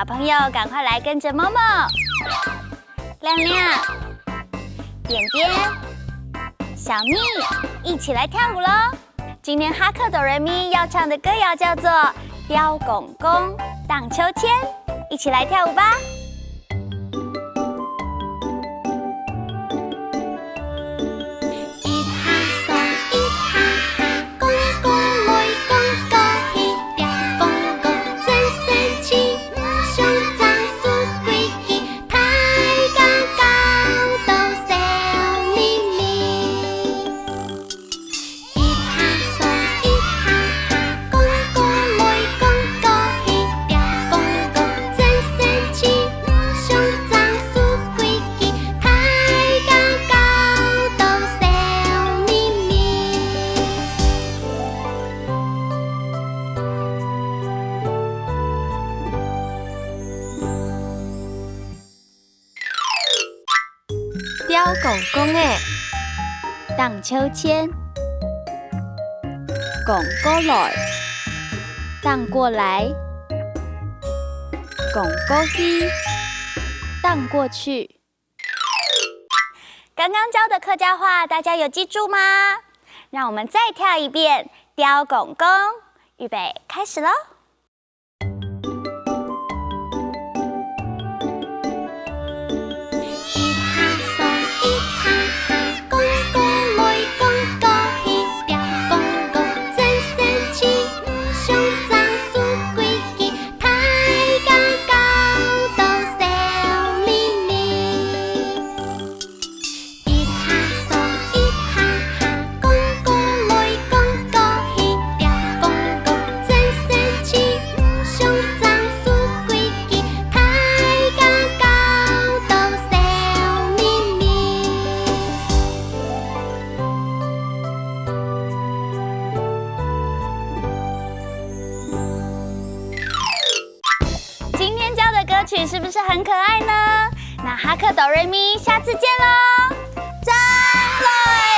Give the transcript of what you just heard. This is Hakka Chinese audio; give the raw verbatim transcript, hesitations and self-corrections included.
小朋友趕快來跟著默默、亮亮、點點、小蜜一起來跳舞囉！今天哈克哆瑞咪要唱的歌謠叫做《吊公公盪秋千》，一起來跳舞吧！一下山，一下下，公公來公公去，吊公公真生氣，毋想照守規矩，大家搞到笑瞇瞇。 一下山，一下下，公公來公公去，吊公公真生氣，毋想照守規矩，大家搞到笑瞇瞇。 吊公公个盪秋千，公過來，盪過來，公過去，盪過去。剛剛教的客家話，大家有記住嗎？讓我們再跳一遍吊公公，預備，開始囉！ 一下山，一下下，公公來公公去，吊公公真生氣，毋想照守規矩，大家搞到笑瞇瞇。 一下山，一下下，公公來公公去，吊公公真生氣，毋想照守規矩，大家搞到笑瞇瞇。 今天教的歌曲是不是很可愛呢？那哈克哆瑞咪，下次見囉！再會。